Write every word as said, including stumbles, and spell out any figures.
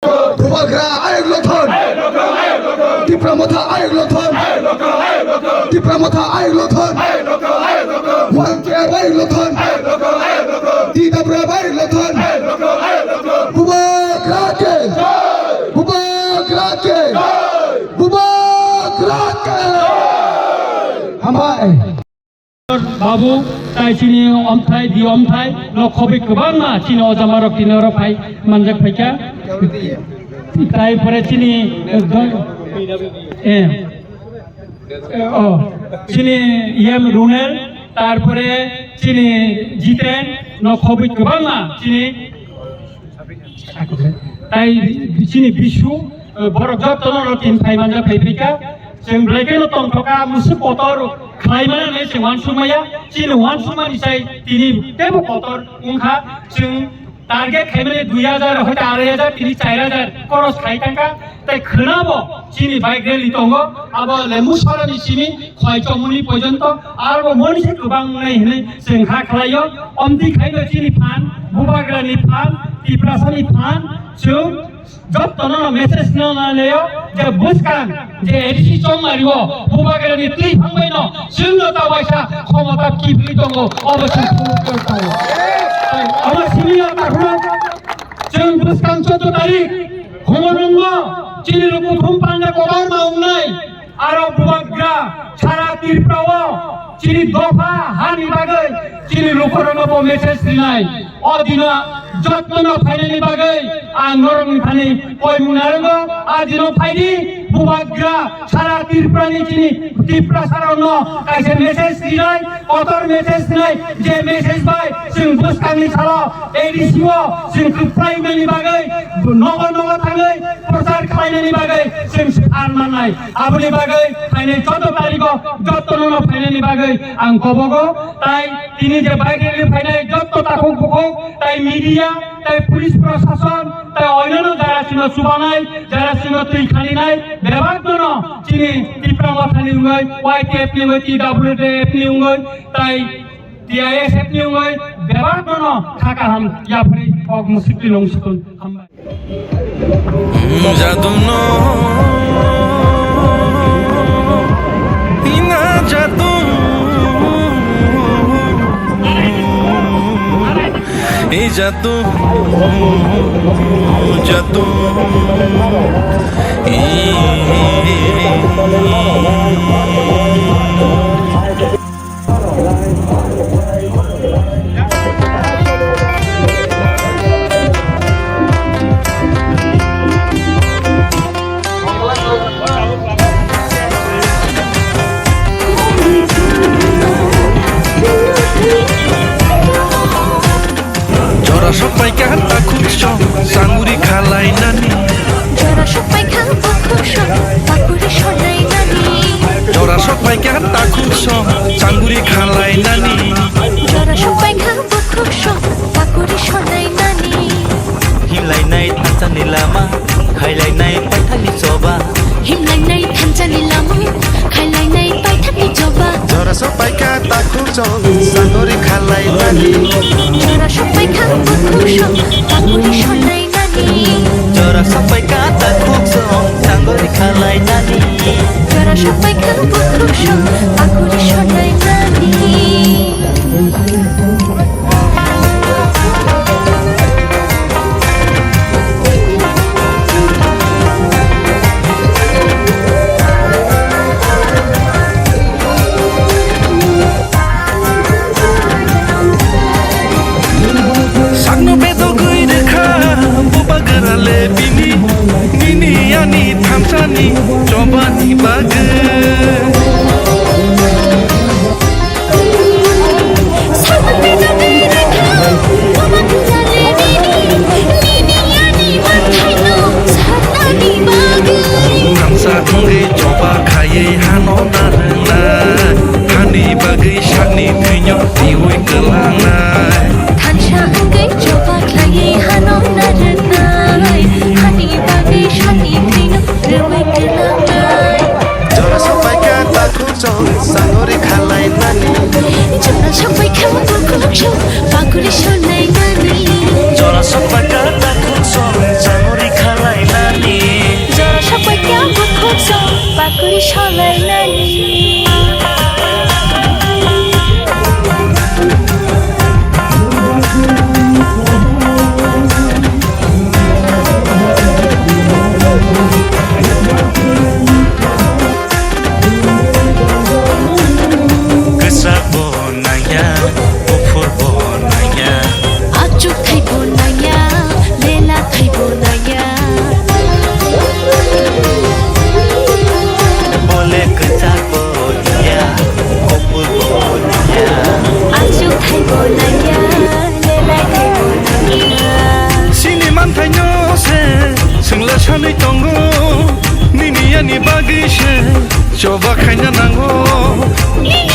Bubagra ayuk lothon. Tipra Motha ayuk lothon. Tipra Motha ayuk lothon. One chair ayuk lothon. T W F ayuk lothon. Bubagra ke. Bubagra ke. Bubagra ke. Hambai. Babu, tai chini omthai, di omthai, no khobwi kwbangma chini ojamarok tini oro phai manjak phaikha. Tai pore chini, eh, don-, eh, eh, oh, chini E M Runel, tarpore chini Jiten, no khobwi kwbangma chini Tai chini bisu, eh, borok jotono no tin phai manja phai phika. Chwng belai kheno tongthoka, musuk kotor khlai mani hinwi chwng uansuk maya. Chini uansuk mani sai tini teibo kotor wngkha. Chwng target khai mani dui hajar, hoite arai hajar, tini char hajar koros khai tangkha. Tai khwnabo chini bike rally tongo, abo Lembu Sorani simi Khwai Chomoni porjonto, aro bo moni se kwbang wngnai hinwi chwng kha khlaio. Omtwi khaino chini phan, Bubagrani phan, Tiprasani phan, chwng jotono no message no naleyo je bwskang je A D C chongmario Bubagrani twi phangbaino chwngno ta waisa khomota kiphilwi tongo, obo chwng phunuk tongo. Tai omo simi ya takhwno chwng bwskang choudo tarik Hwngo nwngo chini luku thum panda kotorma wngnai, aro Bubagra sara Tripura o chini dopha hani bagwi chini lukurokno bo message rinai. O dino jotono phainani bagwi ang norokni thani koimung narwgo. A dino phaidi Bubagra sara Tripura ni chini Tiprasa rokno kaisa message rinai, kotor message rinai, je message bai chwng bwskangni salo A D C o chwng kwplai wngnani bagwi nogo nogo thangwi prochar khlainani bagwi chwng sar mannai. Aboni bagwi phainai choudo tarikho jotono no phainani bagwi ang kobogo. Tai tini je bike rally phainai joto takhuk bukhuk, tai media, tai police prosason, tai oinano jara chwngno chubanai, jara chwngno twi khaninai, bebak no chini Tipra Mothani wngwi, Y T F ni wngwi, T W F ni wngwi, tai T I S F ni wngwi bebak no kha kaham yapri kok musukti nung sukun. Hambai. Jadu no ina jadu, e jadu, jadu. Jora sokpaikha takhuk song changuri khalainani. Jora sokpaikha bokhuk song pakuri sonainani. Jora sokpaikha takhuk song changuri khalainani. Jora sokpaikha bokhuk song pakuri sonainani. Himlainai thansani lama, khailainai paithakni choba. Himlainai thansani lama, khailainai paithakni choba. Jora sokpaikha takhuk song changuri khalainani. Jora sokpaikha bokhuk song pakuri sonainani. Jora sokpaikha takhuk song changuri khalainani. Jora sokpaikha bokhuk song pakuri sonainani. Sakno bedogwi rwkha Bubagra le bini, nini ani thansani chobani bagwi. Thansa wngwi choba khaiwi hano narwknai, hani bagwi sakni thwino twiwi kwlangnai. Thansa wngwi choba khaiwi hano narwknai, hani bagwi sakni thwino twiwi kwlangnai. Jora sokpaikha takhuk tongo, nini ani bagwi se choba khaina nango.